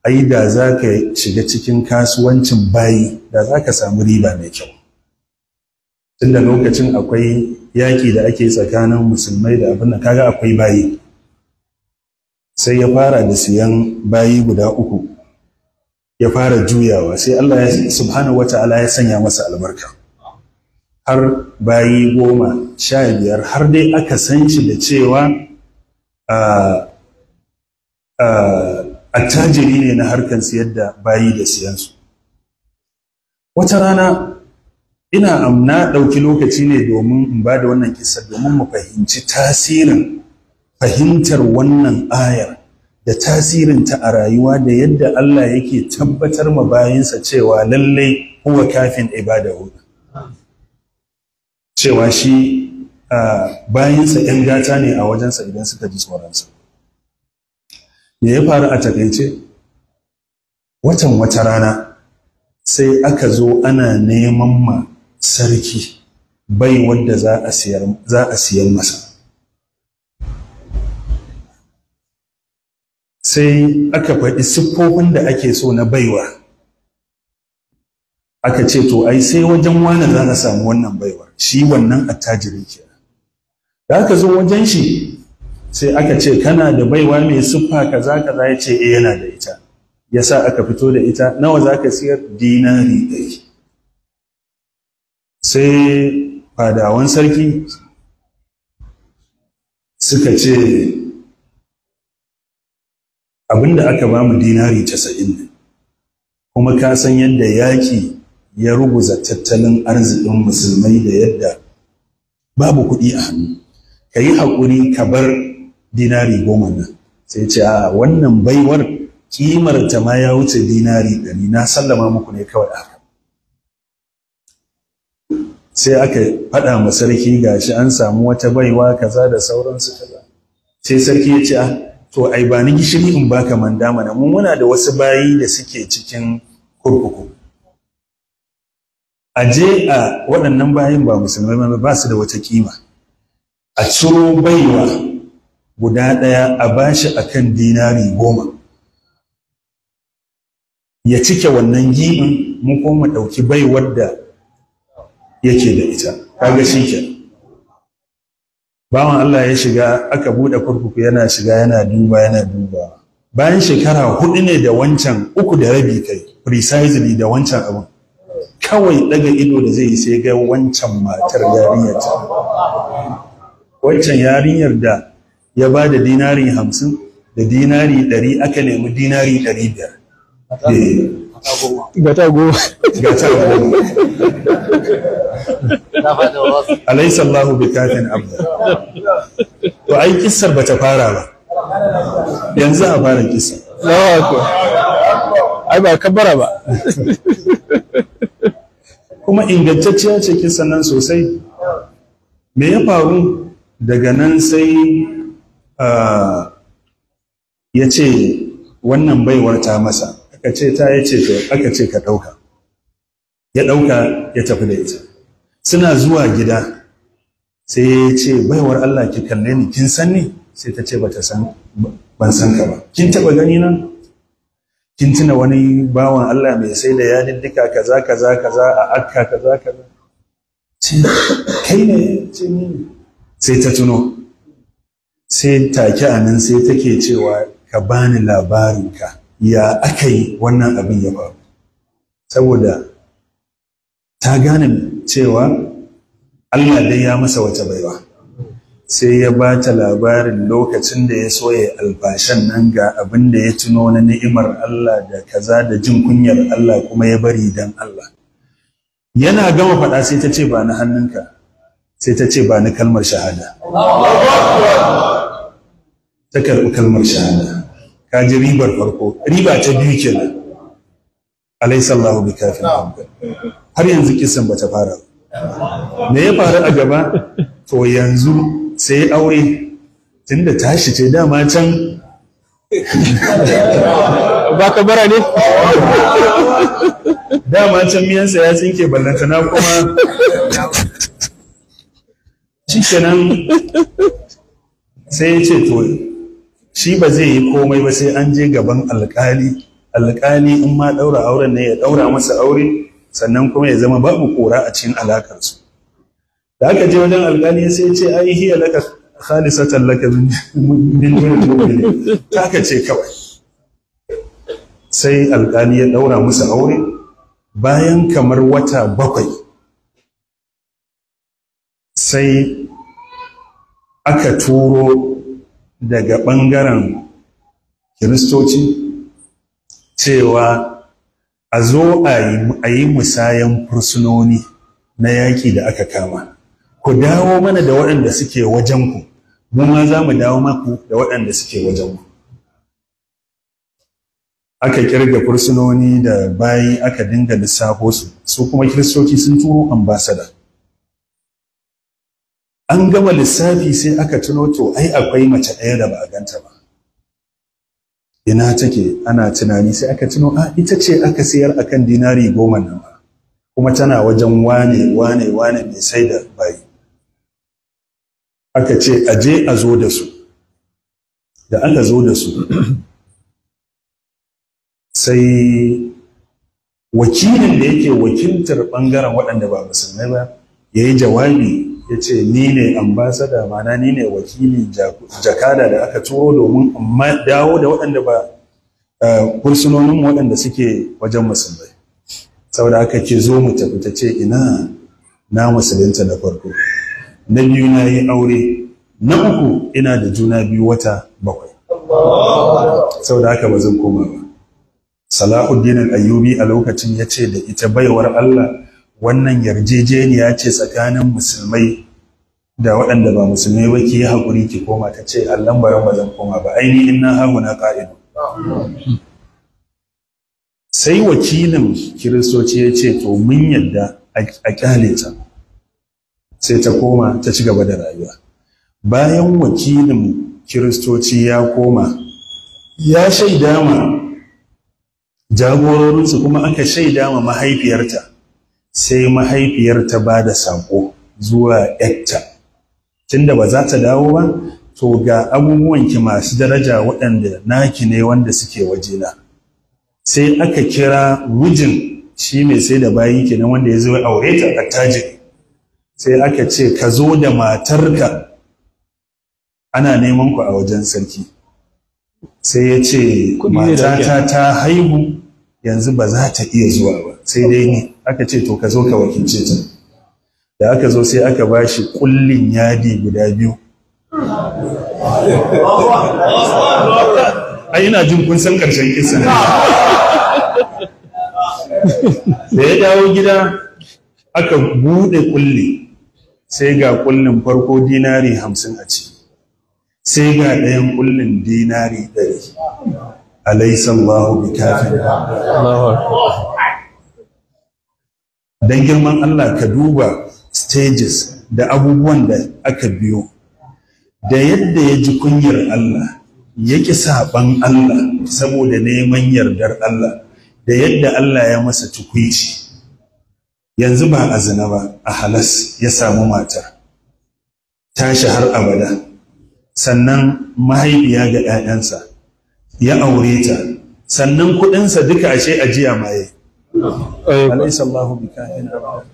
Ai da za ka shiga cikin kasuwancin bayi da za ka samu riba mai kyau. Tunda lokacin akwai yaƙi da ake tsakanin musulmai da abin da kaga akwai bayi. Sai ya fara da siyan bayi guda 3, ya fara juyawa, sai Allah ya subhanahu wata'ala ya sanya masa albarka. Har bayi 10, 15, har dai aka san shi da cewa attajiri ne na harkar siyar da bayi da siyansu. Wata rana ina amna ɗauki lokaci ne domin in ba da wannan kisa domin mu fahimci tasirin fahimtar wannan ayar da tasirinta a rayuwa da yadda Allah yake tabbatar ma bayinsa cewa lallai huwa kafin ibadahu, cewa shi bayinsa ‘yan gata ne a wajensa idan suka ji tsoronsa. Me ya faru a takaice? Watan wata rana sai aka zo ana neman ma sarki bai wadda za a siyar masa. Sai aka faɗi siffofin da ake so na baiwa. Aka ce to ai sai wajen wane za a samu wannan baiwar, shi wannan attajiri kenan. Da aka zo wajen shi sai aka ce kana da baiwa mai siffa kaza kaza, ya ce eh yana da ita. Yasa aka fito da ita, nawa za ka siyar? Dinari 1. Sai fadawan sarki suka ce abinda aka ba mu dinari 90 ne, kuma ka san yadda yaƙi ya ruguza tattalin arzikin musulmai da yadda babu kuɗi a hannu, ka yi haƙuri ka bar dinari 10 nan. Sai ce a wannan baiwar kimar ta ma ya wuce dinari 100, na sallama muku ne kawai haka. Sai aka faɗa ma sarki gashi an samu wata baiwa kaza da sauransu kaza. Sai sarki ya ce to ai ba ni gishiri in baka manda mana, mu muna da wasu bayi da suke cikin kurkuku. A je a waɗannan bayin ba musulmai ba, ba su da wata kima. A ciro baiwa guda ɗaya a bashi akan dinari 10. Ya cike wannan giɓin, mu kuma mu ɗauki baiwar da yake da ita. Kaga shi ke. Bawan Allah ya shiga, aka buɗe kurkuku, yana shiga yana duba yana duba. Bayan shekara 4 ne da wancan 3.5 kai precisely da wancan abin. Kawai daga ido da zai yi sai ga wancan matar yarinyar ta. Wancan yarinyar da ya ba da dinari 50 da dinari 100 aka nemi dinari 500. Gata goma. Gata goma. Alaysa Allahu bikafin abda. To ai kissar bata fara ba. Yanzu a fara kissa. Allahu akbar. Ai ba kabbara ba. Kuma ingantacciya ce kissan nan sosai. Me ya faru daga nan sai ya ce wannan baiwar ta masa. Aka ce ta ya ce to aka ce ka ɗauka. Ya ɗauka ya tafi da ita. Suna zuwa gida sai ya ce baiwar Allah ki kalle ni, kin san ni? Sai ta ce bata san, ban san ka ba. Kin taba gani na? Kin tuna wani bawan Allah mai sai da yadiddika kaza kaza kaza a Akka kaza kaza? Ce kai ne? Ce ni ne. Sai ta tuno. Sai take anan sai take cewa ka bani labarinka, ya aka yi wannan abin ya faru? Saboda ta gane cewa Allah dai ya masa wata baiwa. Sai ya ba ta labarin lokacin da ya soya albashan nan ga abin da ya tuno na ni'imar Allah da kaza da jin kunyar Allah kuma ya bari dan Allah. Yana gama faɗa sai ta ce ba ni hannunka, sai ta ce ba ni kalmar shahada. Ta karɓi kalmar shahada. Ka ji ribar farko, riba ta biyu kenan. Alaysa Allahu bikafin abda. Har yanzu kisan bata fara ba. Me ya faru a gaba? To yanzu sai aure, tunda tashi ce dama can. Ba ka bara ne? Dama can miyansa ya tsinke, ballantana kuma. Shikenan sai ya ce to shi ba zai yi komai ba sai an je gaban alkali Alƙali in ma ɗaura auren ne ya ɗaura masa aure, sannan kuma ya zama babu kora a cikin alakarsu. Da aka je wajen alƙali sai ce ai hiya laka khalisatan laka min dunil mu'minin, taka ce kawai. Sai alƙali ya ɗaura musu aure. Bayan kamar wata 7 sai aka turo daga ɓangaren kiristoci cewa a zo a yi musayan fursunoni na yaƙi da aka kama. Ku dawo mana da waɗanda suke wajenku, mu ma za mu dawo maku da waɗanda suke wajenku. Aka kirga fursunoni da bayi, aka dinga lissafo su, su kuma kiristoci sun turo ambasada. An gama lissafi sai aka tuno to ai akwai mace ɗaya da ba a ganta ba. Ina take? Ana tunani sai aka tuno a ita ce aka sayar akan dinari 10 nan ba, kuma tana wajen wane wane wane mai sai da bayi. Aka ce a je a zo da su. Da aka zo da su sai wakilin da yake wakiltar bangaren waɗanda ba musulmai ba ya yi jawabi, ya ce ni ne ambasada, mana ni ne wakili jakada da aka turo domin dawo da waɗanda ba fursunonin waɗanda suke wajen musulmai. Saboda aka ke zo mu tafi. Ta ce ina, na musulunta na farko, na biyu na yi aure, na uku ina da juna biyu wata 7, saboda haka ba zan koma ba. Salahuddin al-Ayyubi a lokacin ya ce da ita, baiwar Allah, wannan yarjejeniya ce tsakanin musulmai da waɗanda ba musulmai ba, ki yi haƙuri ki koma. Ta ce Allahn baran ba zan koma ba, aini inna hahuna qa'idu. Sai wakilin kiristoci ya ce to mun yadda a kyale ta. Sai ta koma ta ci gaba da rayuwa. Bayan wakilin kiristoci ya koma ya shaida ma jagororinsu, kuma aka shaida ma mahaifiyarta, sai mahaifiyarta ba da saƙo zuwa ‘yarta, tunda ba za ta dawo ba, to ga abubuwanki masu daraja waɗanda naki ne wanda suke wajena. Sai aka kira mijin shi mai sai da bayi kenan wanda ya zo aure ta, attajiri. Sai aka ce ka zo da matarka, ana neman ku a wajen sarki. Sai ya ce matata ta haihu yanzu ba za ta iya zuwa ba, sai dai ni. Aka ce to ka zo ka wakilce ta. Da aka zo sai aka ba shi kullin yadi guda 2. Ai ina jin kun san karshen kisa. Da ya dawo gida aka bude kulli, sai ga kullin farko dinari 50 a ci, sai ga ɗayan kullin dinari 100. Alaysa Allahu bikafin. Allahu akbar. Dan girman Allah ka duba stages da abubuwan da aka biyo, da yadda ya ji kunyar Allah, ya ƙi saɓan Allah saboda neman yardar Allah, da yadda Allah ya masa tukwici. Yanzu ba a zina ba, a halas ya samu mata tashi har abada, sannan mahaifiya ga 'ya'yansa, ya aure ta, sannan kuɗinsa duka ashe ajiya maye. Alaysa Allahu bikafin abda.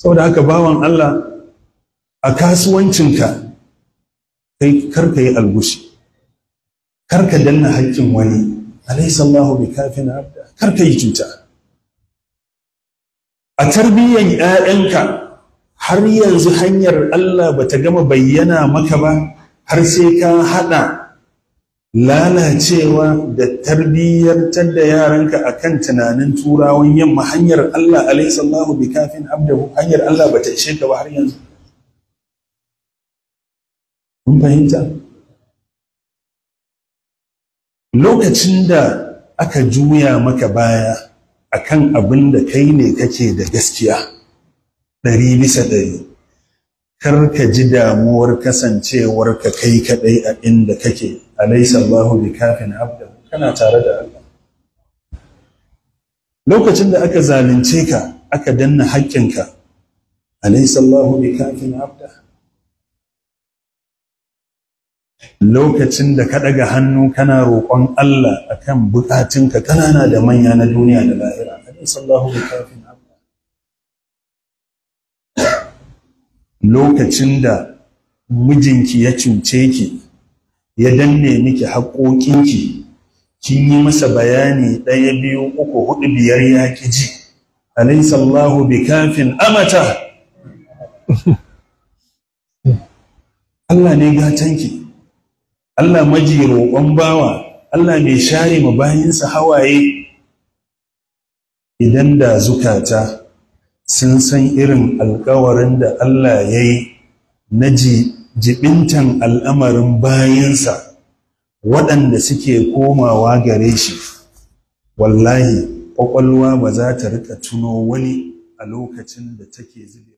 Saboda haka bawan Allah, a kasuwancinka kai karka yi algushi, karka danna haƙƙin wani. Alaysa Allahu bikafin abda. Karka yi cuta. A tarbiyyan ƴaƴanka har yanzu hanyar Allah bata gama bayyana maka ba, har sai ka haɗa lalacewa da tarbiyyantar da yaranka akan tunanin turawan yamma. Hanyar Allah, alaysa Allahu bikafin abdahu, hanyar Allah bata ishe ka ba har yanzu. Mun fahimta? Lokacin da aka juya maka baya akan abin da kai ne kake da gaskiya 100%, kar ka ji damuwar kasancewar ka kai kadai a inda kake. Alaysa Allahu bikafin abdahu, kana tare da Allah. Lokacin da aka zalunce ka, aka danna haƙƙinka, alaysa Allahu bikafin abdahu. Lokacin da ka ɗaga hannu kana roƙon Allah akan buƙatunka ƙanana da manya na duniya da lahira, alaysa Allahu bikafin abda. Lokacin da mijinki ya cuce ki, ya danne miki haƙoƙinki, kin yi masa bayani 1, 2, 3, 4, 5 ya ƙi ji, alaysa Allahu bikafin amata. Allah ne gatanki, Allah maji roƙon bawa, Allah mai share ma bayinsa hawaye. Idan da zukata sun san irin alƙawarin da Allah ya yi na jibintan al'amarin bayinsa waɗanda suke komawa gare shi, wallahi ƙwaƙwalwa ba za ta riƙa tuno wani a lokacin da take zube.